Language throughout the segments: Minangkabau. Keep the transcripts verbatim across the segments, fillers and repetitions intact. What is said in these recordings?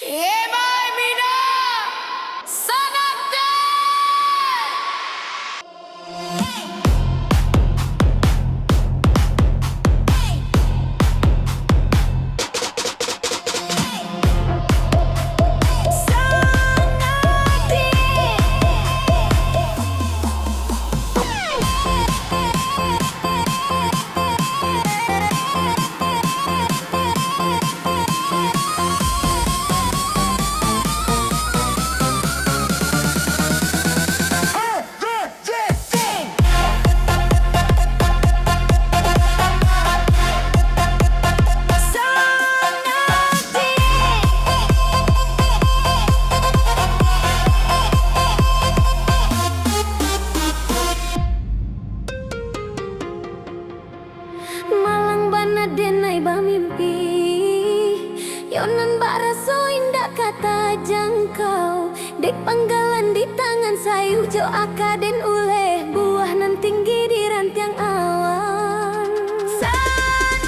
Emai Mina, sanang den! Malang bana den ai bamimpi, yo nan baraso indak ka tajangkau. Dek panggalan di tangan, sayuik jo aka den uleh, buah nan tinggi di rantiang awan. Sanang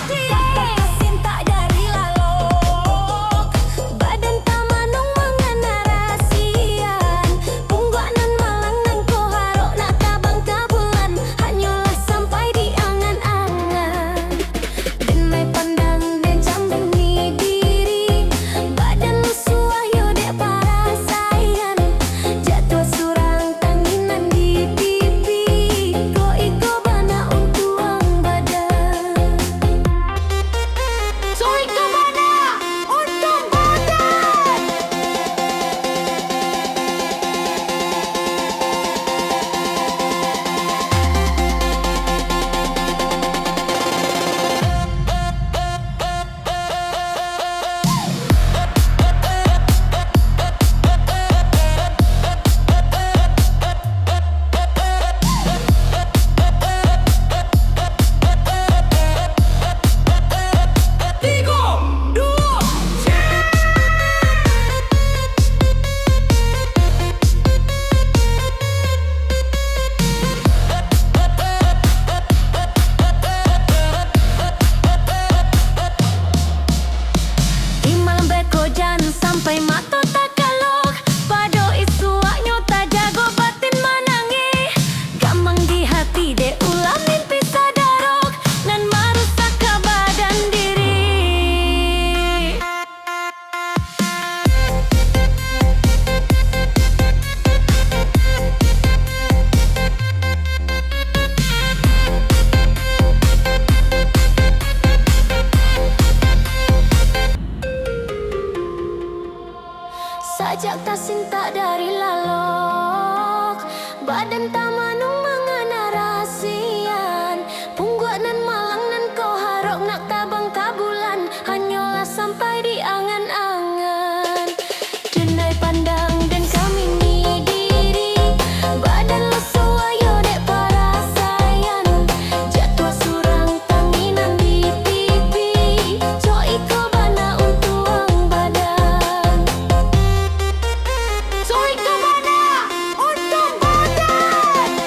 den, tasintak dari lalok, badan tamanung mangana rasian, pungguak nan malang nan ko harok nak tabang ka bulan, hanyolah sampai di angan-angan. Den ai pandang, den cambiangi diri, badan lusuah yo dek parasaian. Jatuah surang tanginan di pipi, kok iko bana untuang badan. Kok iko bana untuang badan. Di malam beko jan sampai mato takalok, pado isuaknyo tajago batin manangih. Gamang di hati dek ulah mimpi sadarok, nan marusak ka badan diri. Sajak tasintak dari lalok, badan tamanung mangana rasian, pungguak nan malang nan ko harok nak tabang ka bulan, hanyolah sampai di angan-angan. Den ai pandang, den cambiangi diri, badan lusuah yo dek parasaian, jatuah surang tanginan di pipi, kok iko bana untuang badan. Kok iko bana untuang badan.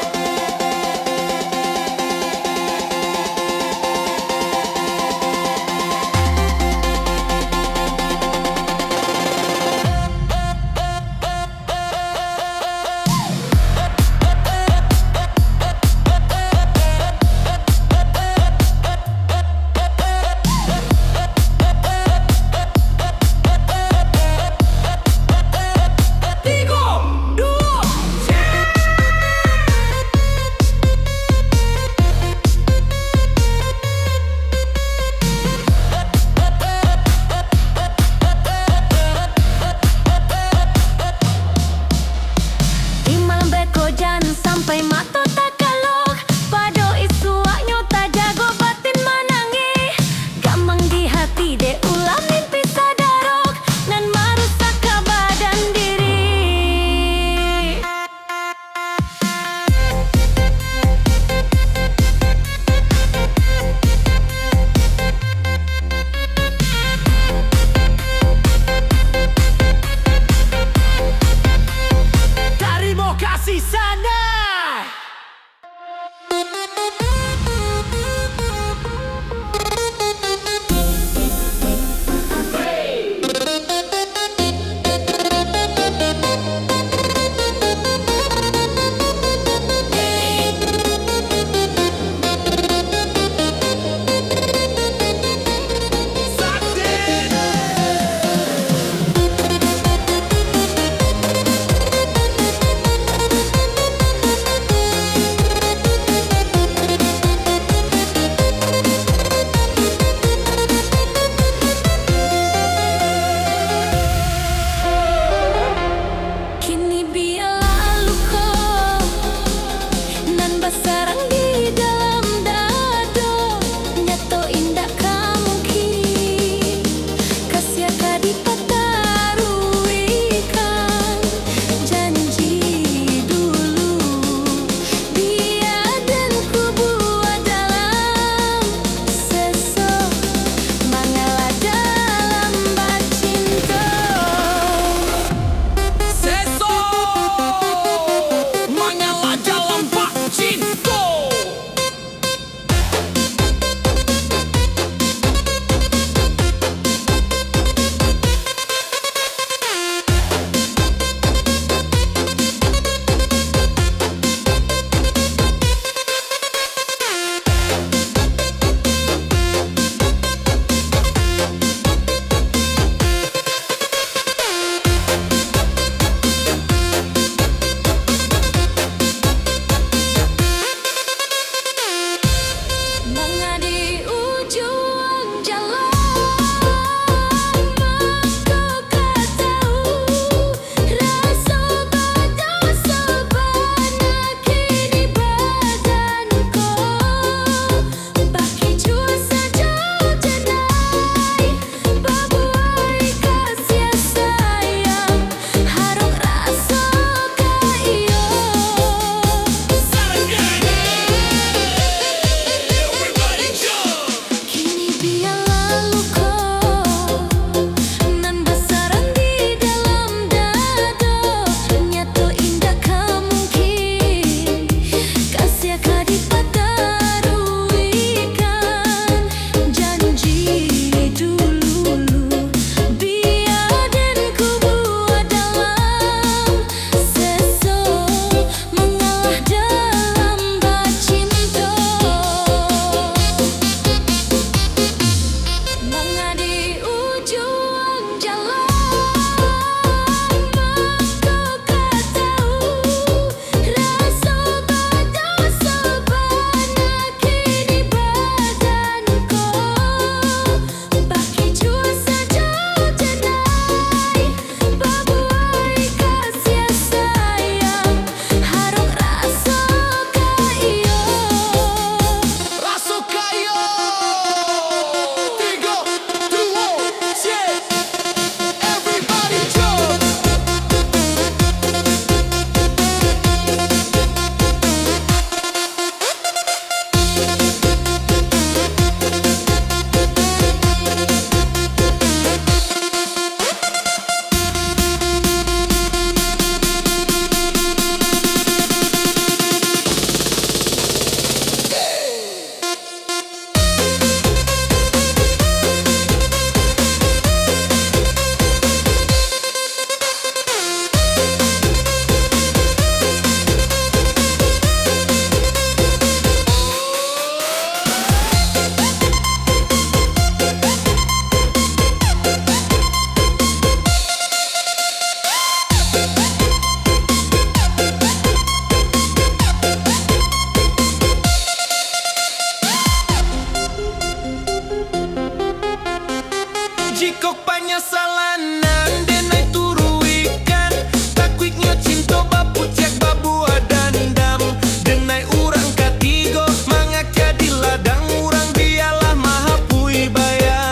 Salah nan denai turuikan, takuiknyo cinto bapuciak babuah dandam. Denai urang katigo mangakeh di ladang urang, bialah mahapui bayang.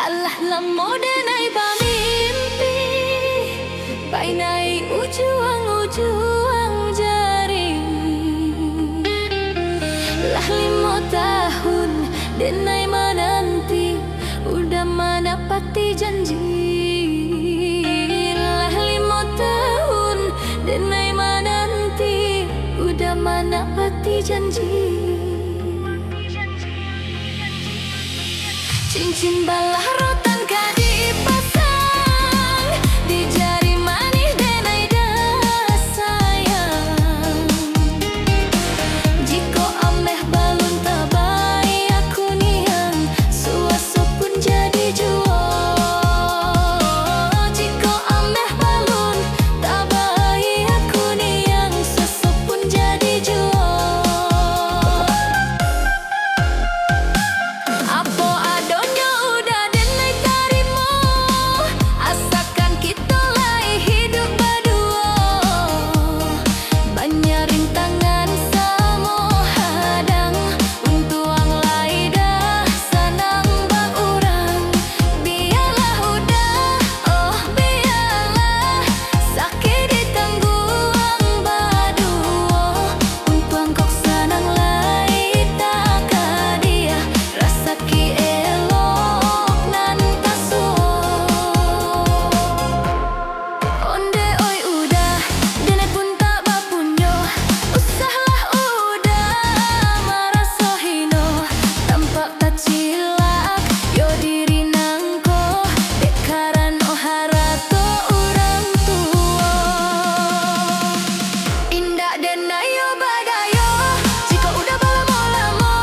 Alah lamo denai bamimpi, bainai ujuang-ujuang jari. Lah limo tahun denai mananti, udah manapati janji. Lah limo tahun denai mananti, udah manapati janji. Cincin balah rotan ka dipasang di jari manih denai dah sayang. Jikok ameh balun tabayia kuniang, suaso pun jadi juo. Jikok ameh balun tabayia kuniang, suaso pun jadi juo. Apo adonyo udah denai tarimo, asakan kito lai hiduik baduo. Banyak rintangan samo hadang, untuang lai dah sanang baurang. Bialah udah, oh bialah, sakik ditangguang baduo. Untuang kok sanang lai takadiah, rasaki elok nan tasuo. Onde oi udah, denai pun tak bapunyo, usahlah udah maraso hino, tampak tacilak yo diri nangko, dek karano harato urang tuo. Indak denai yo badayo, jikok udah balamo-lamo,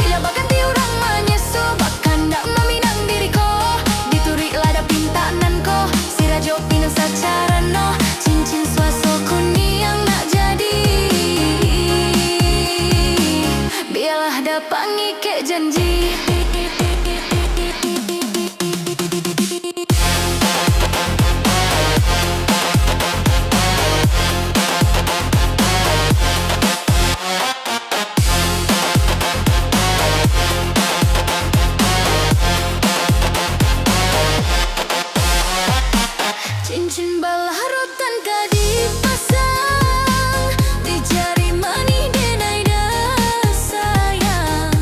silek baganti urang manyeso, bakandak maminang diri ko, dituruik lah dah pintak nan ko, si rajo pinang sacarano, cincin suaso kuniang nak jadi. Bialah dapek ngikek janji. Cincin balah rotan ka dipasang di jari manih denai dah sayang.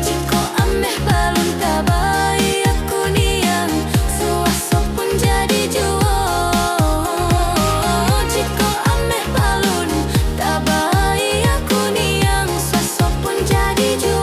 Jikok ameh balun tabayia kuniang, suaso pun jadi juo. Jikok ameh balun tabayia kuniang, suaso pun jadi juo.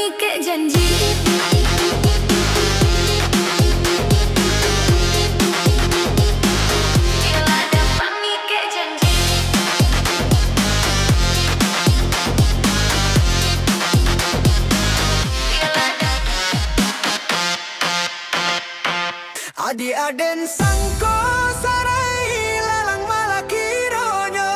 Ikek janji. Bila dah pangikek janji. Bila dah Adik aden sangko sarai lalang malakironyo.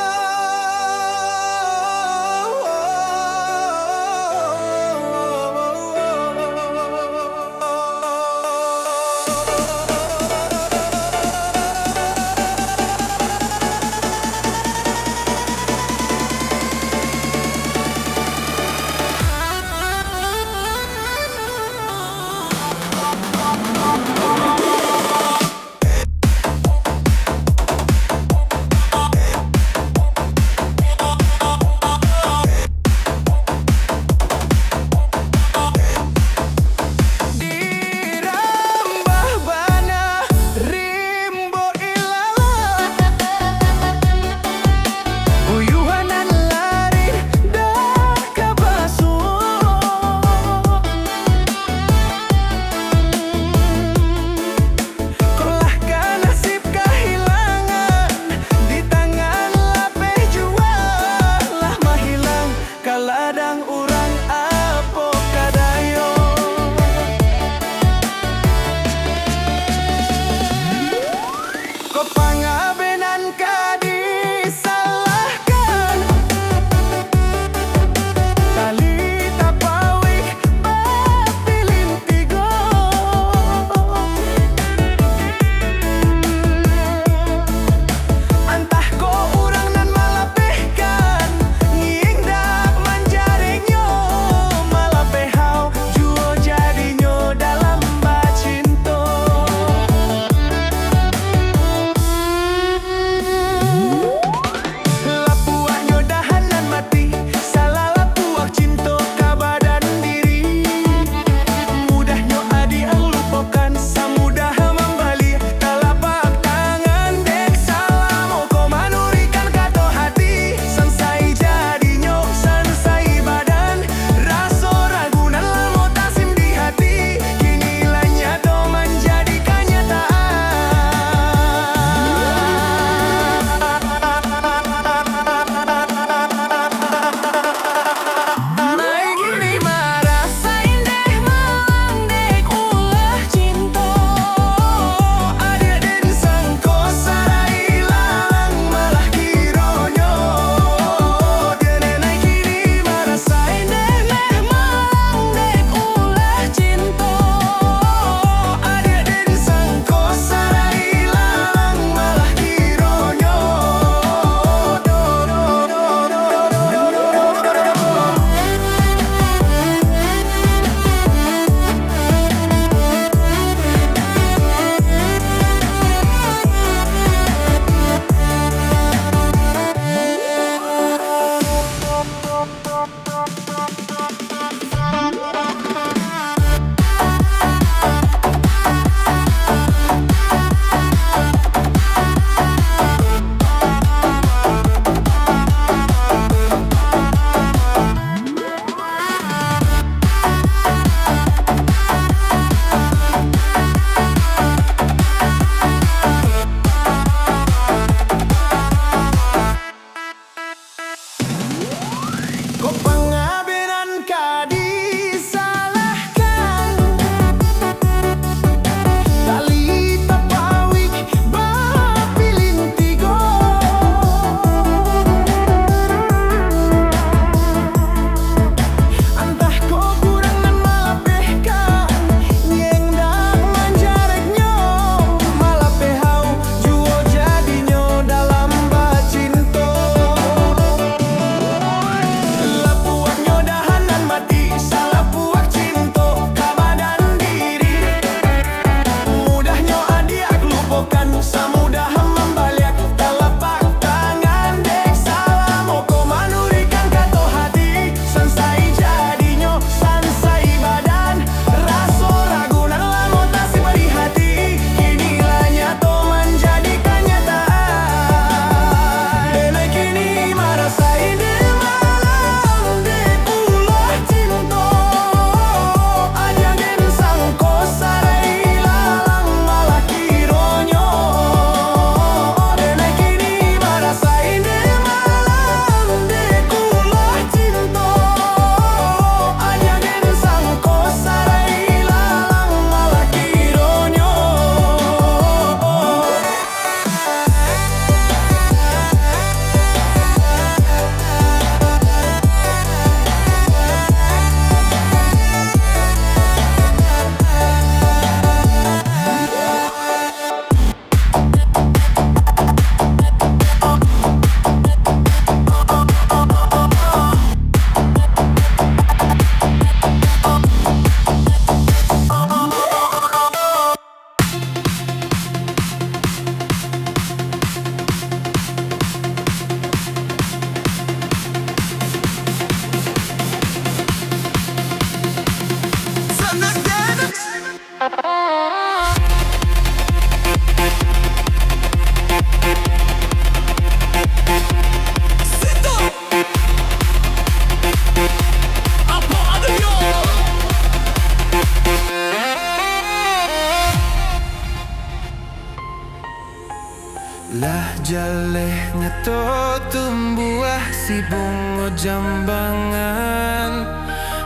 Jaleh nyato tumbuah si bungo jambangan,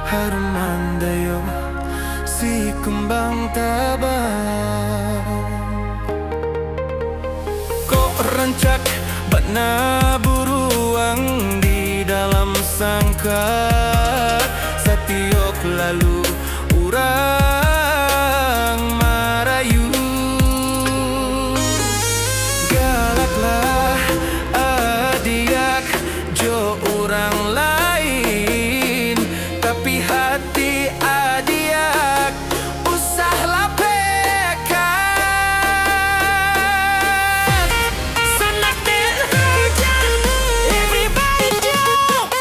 harum mandayo si kumbang tabang. Kok rancak bana buruang di dalam sangka, satiok lalu urang marayu. Galaklah adiak jo urang lain, tapi hati adiak usah lapehkan. Sanak den hajar, everybody jump.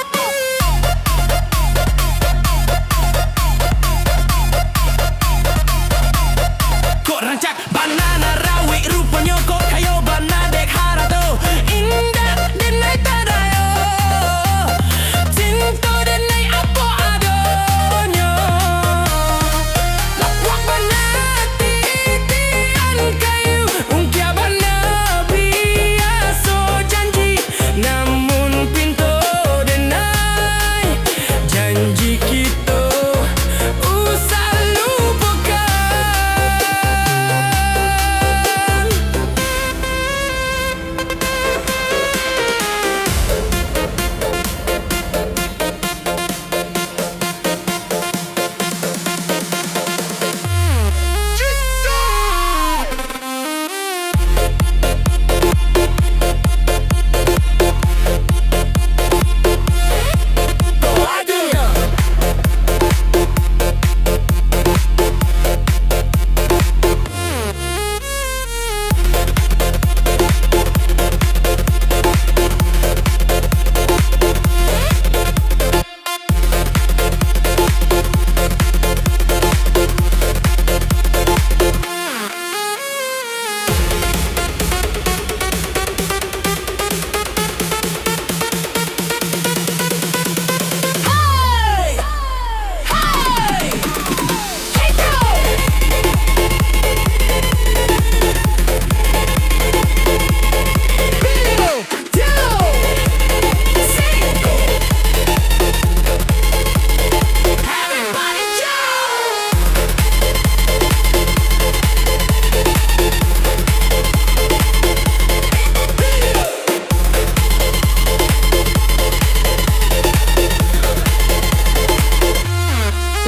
Kok rancak bana narawik, ruponyo kok kayo bana dek harato. Indak denai tadayo, cinto denai apo adonyo. Lapuak bana titian kayu, ungkia bana biaso janji. Namun pinto denai, janji kito usah lupokan.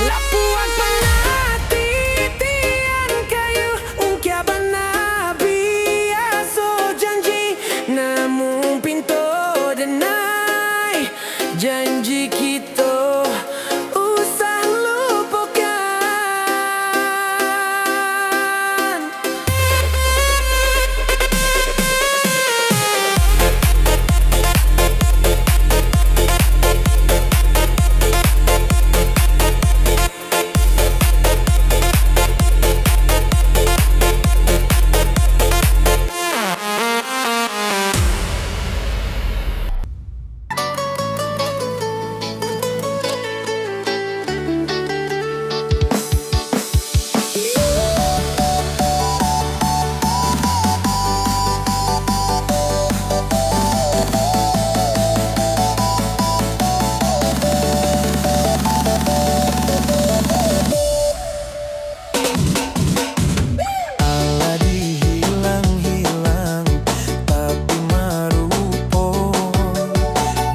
Lapuak bana titian kayu, ungkia bana biaso janji, namun pinto denai, janji kito usah lupokan. Alah dihilang-hilang, tapi marupo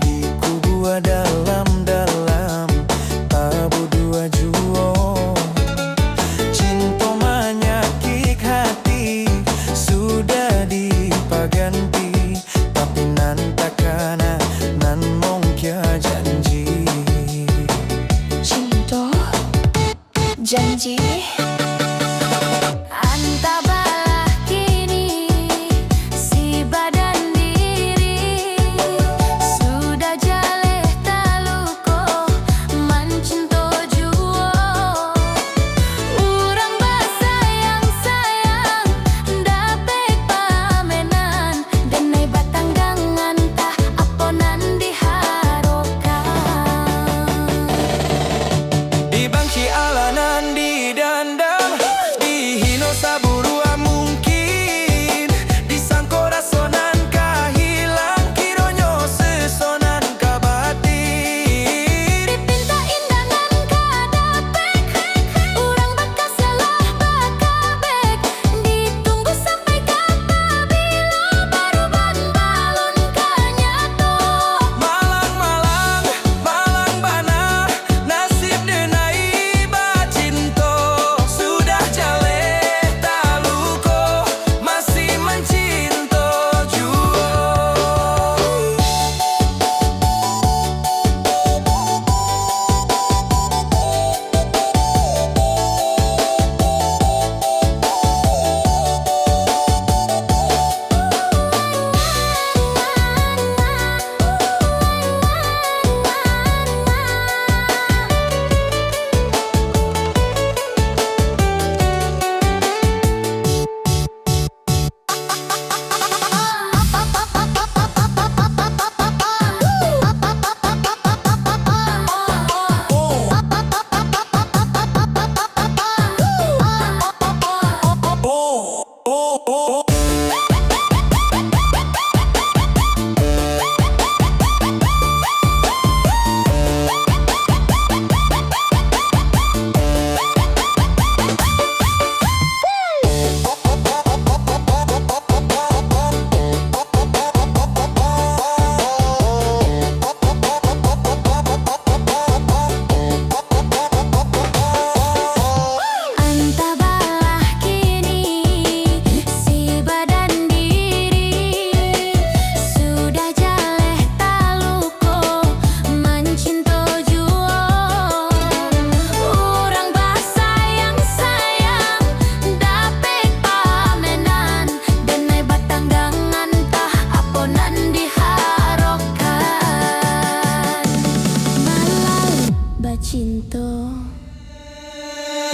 dikubua dalam-dalam, tabudua juo. Cinto manyakik hati, sudah dipaganti, tapi nan takana, nan mongkia janji. Cinto. Janji. Antah balah kini si badan diri, sudah jaleh taluko mancinto juo. Urang basayang-sayang dapek pamenan, denai batanggang antah apo nan diharokan. Dibanci alah nan didanda,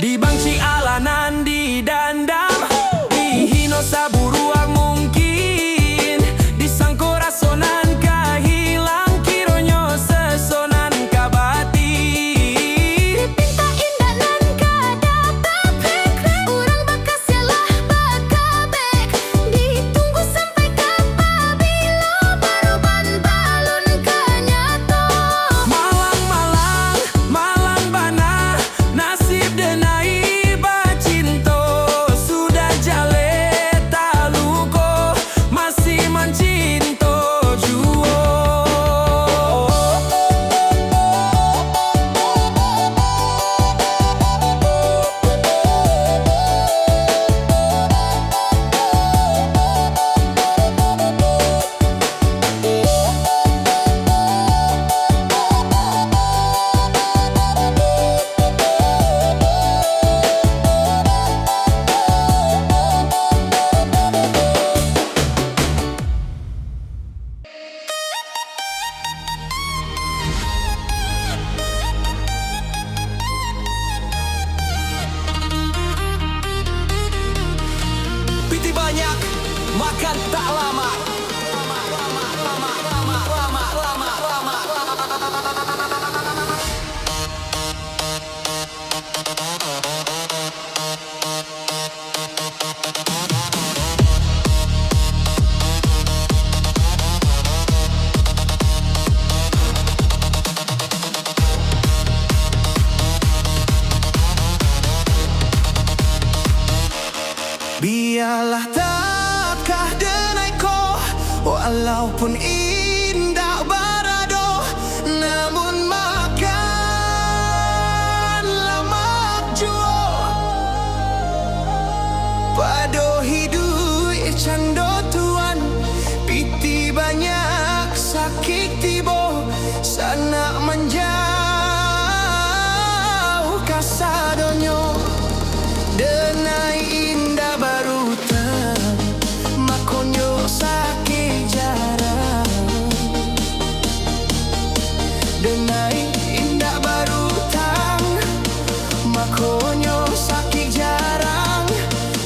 Dibanci alah nan didandam, dihino saburuak mungkin, disangko raso nan ka hilang, kironyo seso nan ka bati. Dipinta indak nan ka dapek, urang bakasiah lah bakabek, ditunggu sampai ka pabilo, baruban balun ka nyato. Malang, malang, malang bana, nasib denai bacinto, sudah jaleh taluko, masih mancinto juo. Pitih banyak, makan tak lamak. Bialah takah denai ko, walaupun indak barado, namun makan lamak juo. Pado hiduik cando tuan, pitih banyak sakik tibo, sanak manjauah kasadonyo. Denai indak barutang, makonyo sakik jarang. Denai indak barutang, makonyo sakik jarang.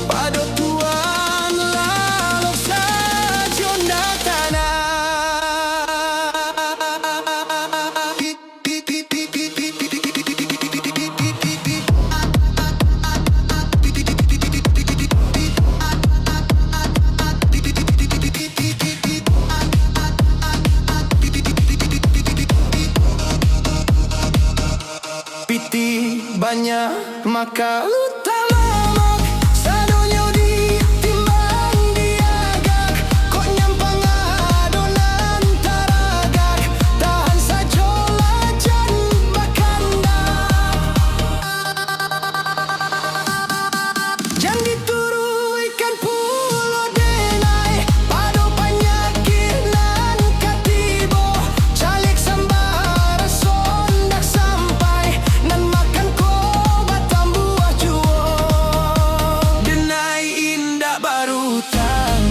Pado tuan lalok sajo ndak tanang. Pitih banyak maka luntang lamak, sadonyo ditimbang diagak, kok nyampang ado nan taragak, tahan sajolah jan bakandak. Jan dituruikan pulo denai, pado panyakik nan ka tibo, caliak sambah raso ndak sampai, nan makan ko batambuah juo. Denai indak barutang,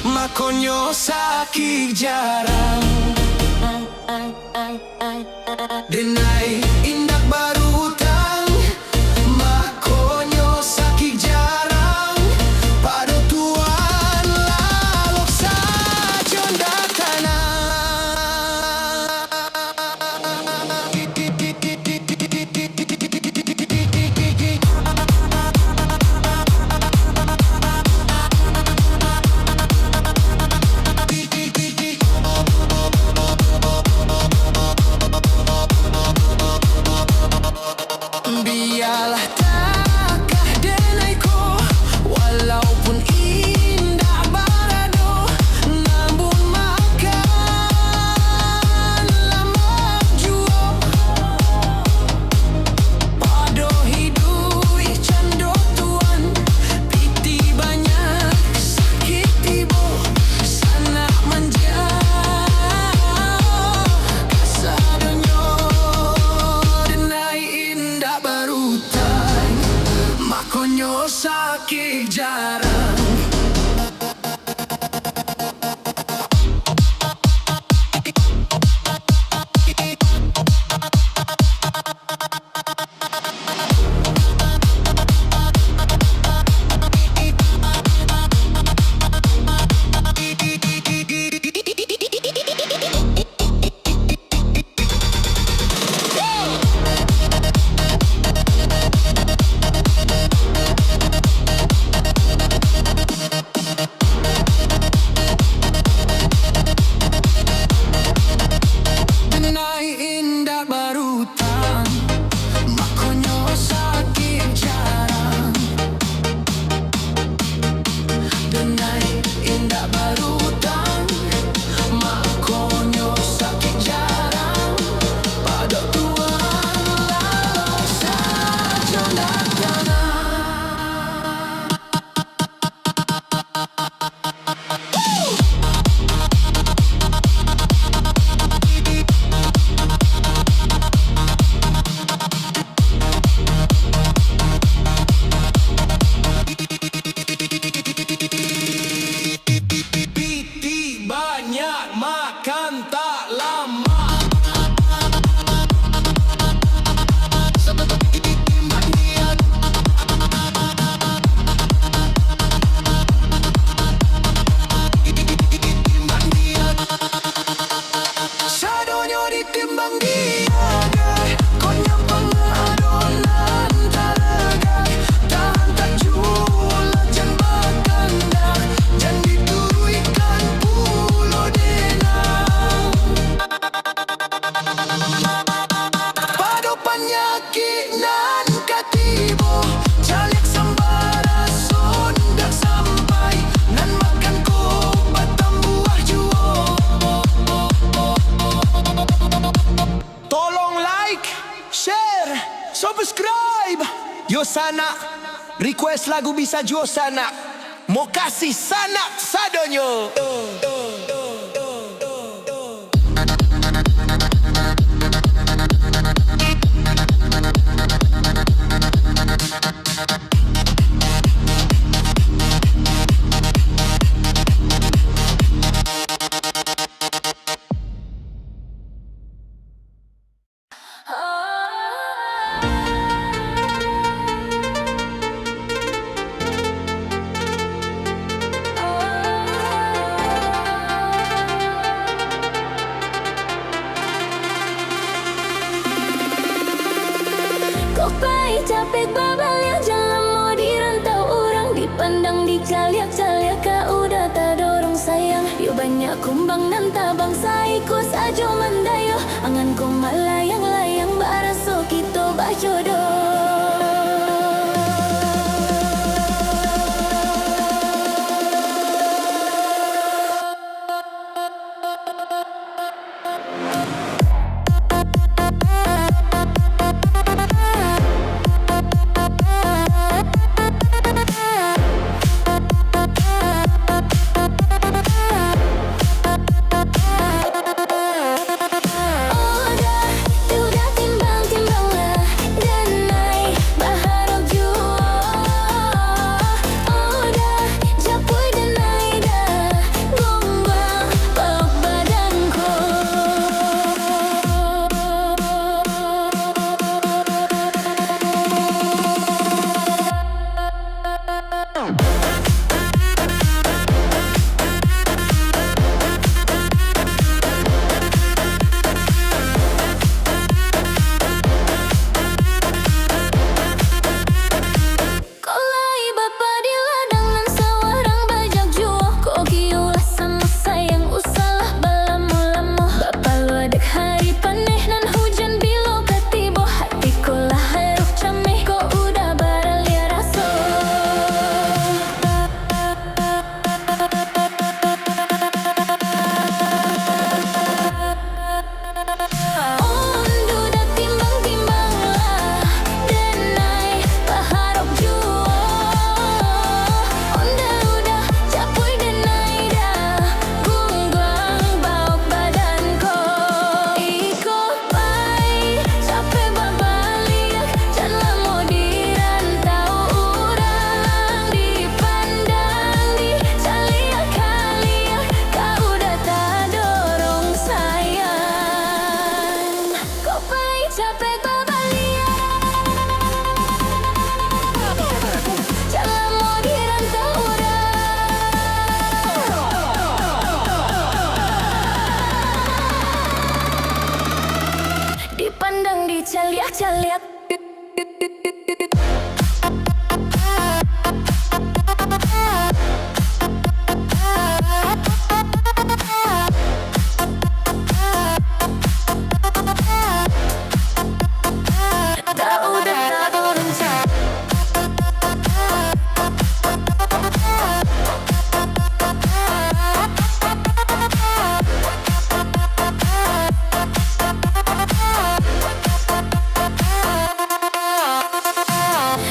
makonyo sakik jarang. Denai indak barutang, makonyo sakik jarang. Pado tuan lalok sajo ndak tanang. Bialah takah denai ko, walaupun indak barado, namun makan lamak juo. Pado hiduik cando tuan, pitih banyak sakik tibo, sanak manjauah kasadonyo. Denai indak barutang, makonyo sakik jarang. Vibe, yo sanak, request lagu bisa juo sanak. Mokasih sanak sadonyo. Kok pai capek babaliak, jan lamo di rantau urang, dipandang dicaliak-caliak, ka uda tadorong sayang. Yo banyak kumbang nan tabang, saiko sajo mandayo. Angan ko malayang-layang, baraso kito bajodoh. Uda, uda timbang-timbanglah, danai baharok juo. Uda, japuik danai da, gongguang baok badan ko. Kok lai bapa di ladang, nan sawarang bajak juo. Kok kiyulah samo sayang, usahlah balamo-lamo. Bapalua dek hari paneh, nan hujan bilo ka tibo. Hati ko lah harok cameh, kok uda baraliak raso. Uda timbang-timbanglah, danai baharok juo. Uda, uda, japuik danai da, gungguang baok badan ko. Iko pai capek babaliak, jan lamo di rantau urang, dipandang dicaliak-caliak, ka uda tadorong sayang. Kok pai capek babaliak, jan lamo di rantau urang, dipandang dicaliak-caliak.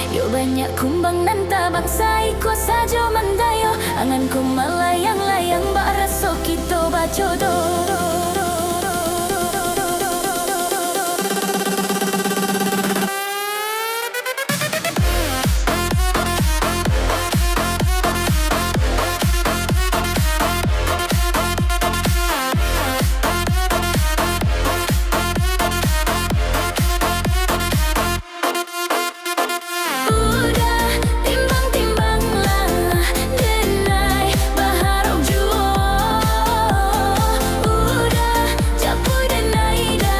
Yo banyak kumbang nan tabang, saiko sajo mandayo. Angan ko malayang-layang, baraso kito bajodoh. Uda, timbang-timbanglah, denai baharok juo. Uda, japuik denai da,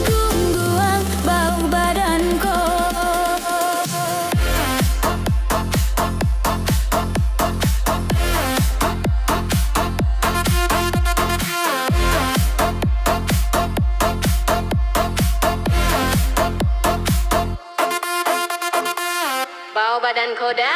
gungguang baok badan ko. Baok badan ko da.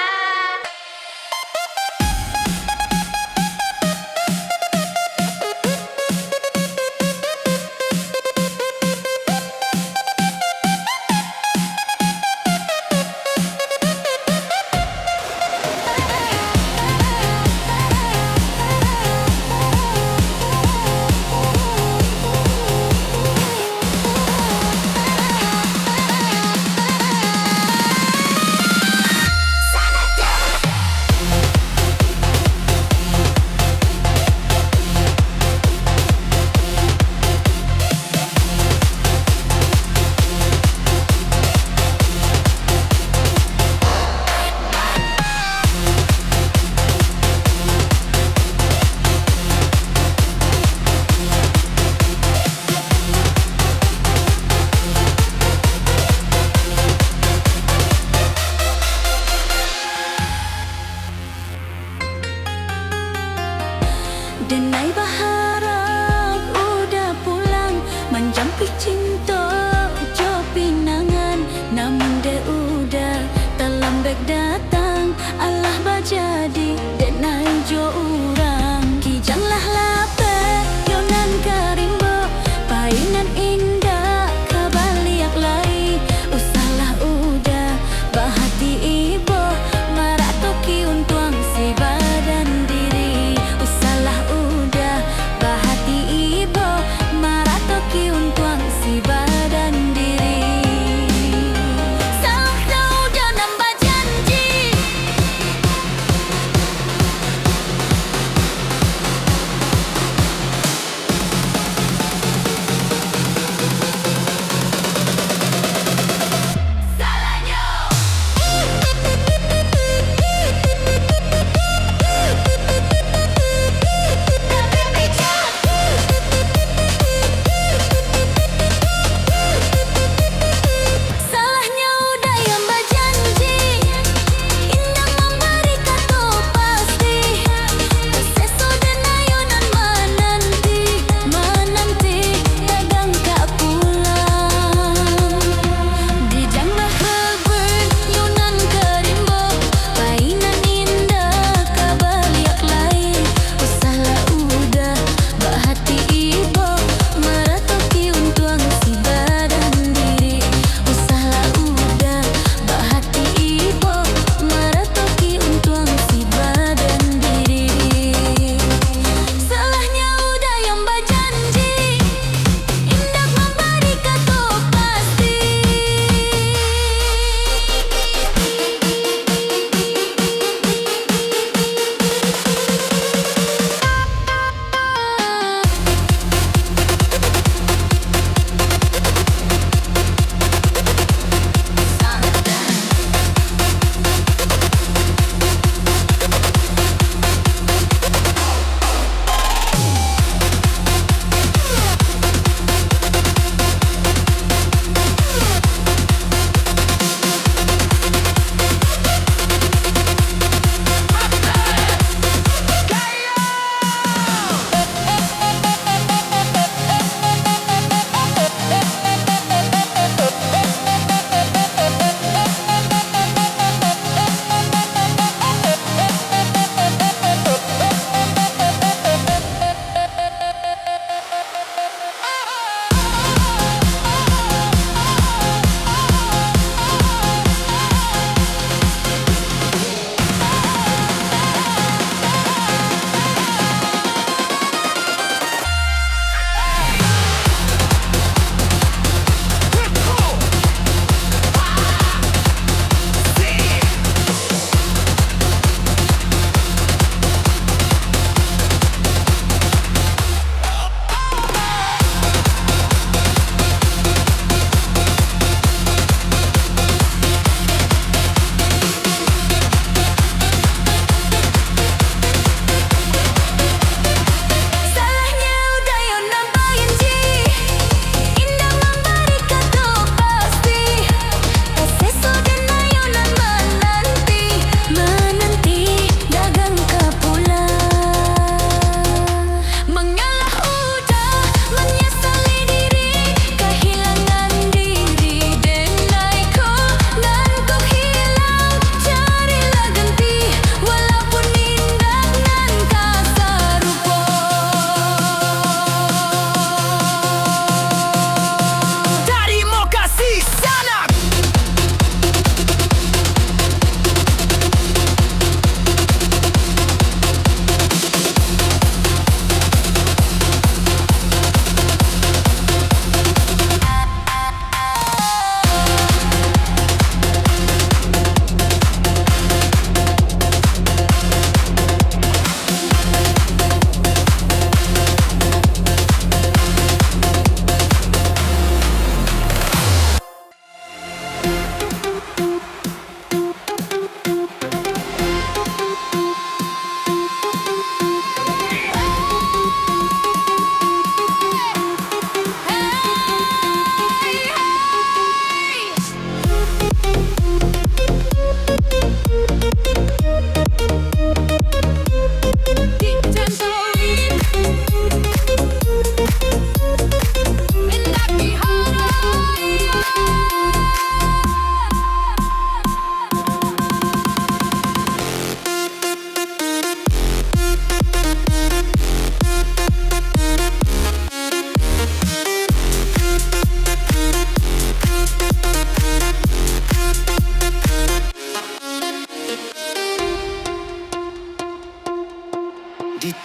Bahati ibo, marak toki untuang si badan diri. Usalah udah, bahati ibo, marak toki untuang si badan diri. Salah udah nan bajanji. Salahnyo.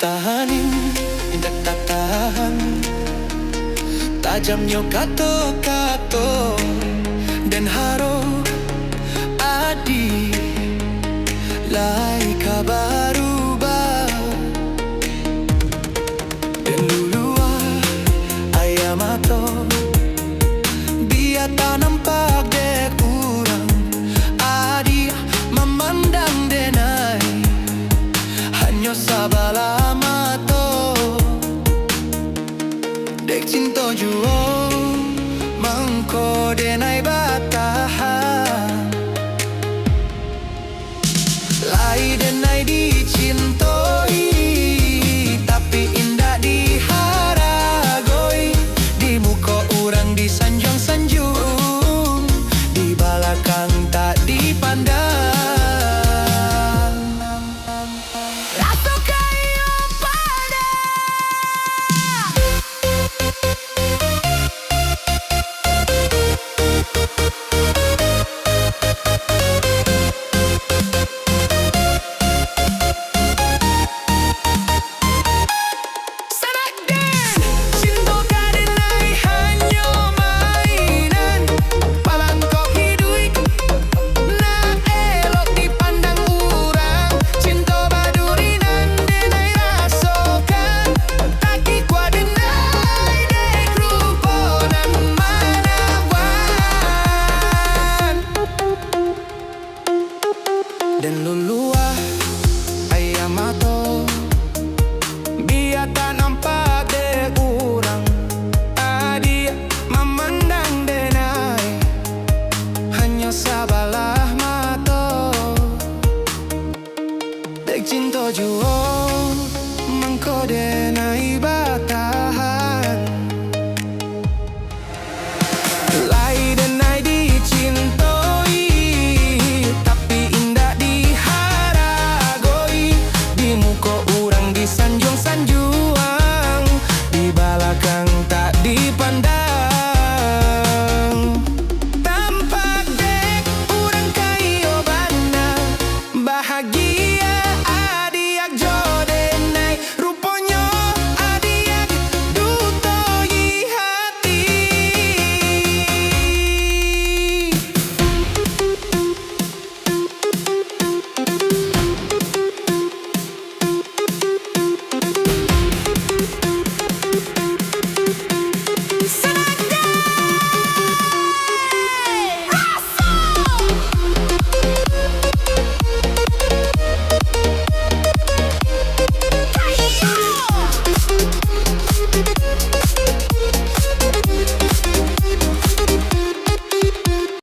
Tahanin, indak tatahan. Tajamnyo kato-kato, den harok Adi lai ka barubah. Den luluah aia mato, bia tanampak dek urang. Adi mamandang denai, hanyo sabalah mato. Dek cinto juo, mangko denai batahan. Lai denai dicintoi, tapi indak diharagoi. Di muko urang disanjuang-sanjuang, di balakang tak dipandang. Raso kayo pada. Cinto ka denai hanyo mainan, palangkok iduik, nak elok dipandang urang. Cinto baduri nan denai rasokan, takik kuaden ai dek rupo nan manawan. Den luluah aia mato,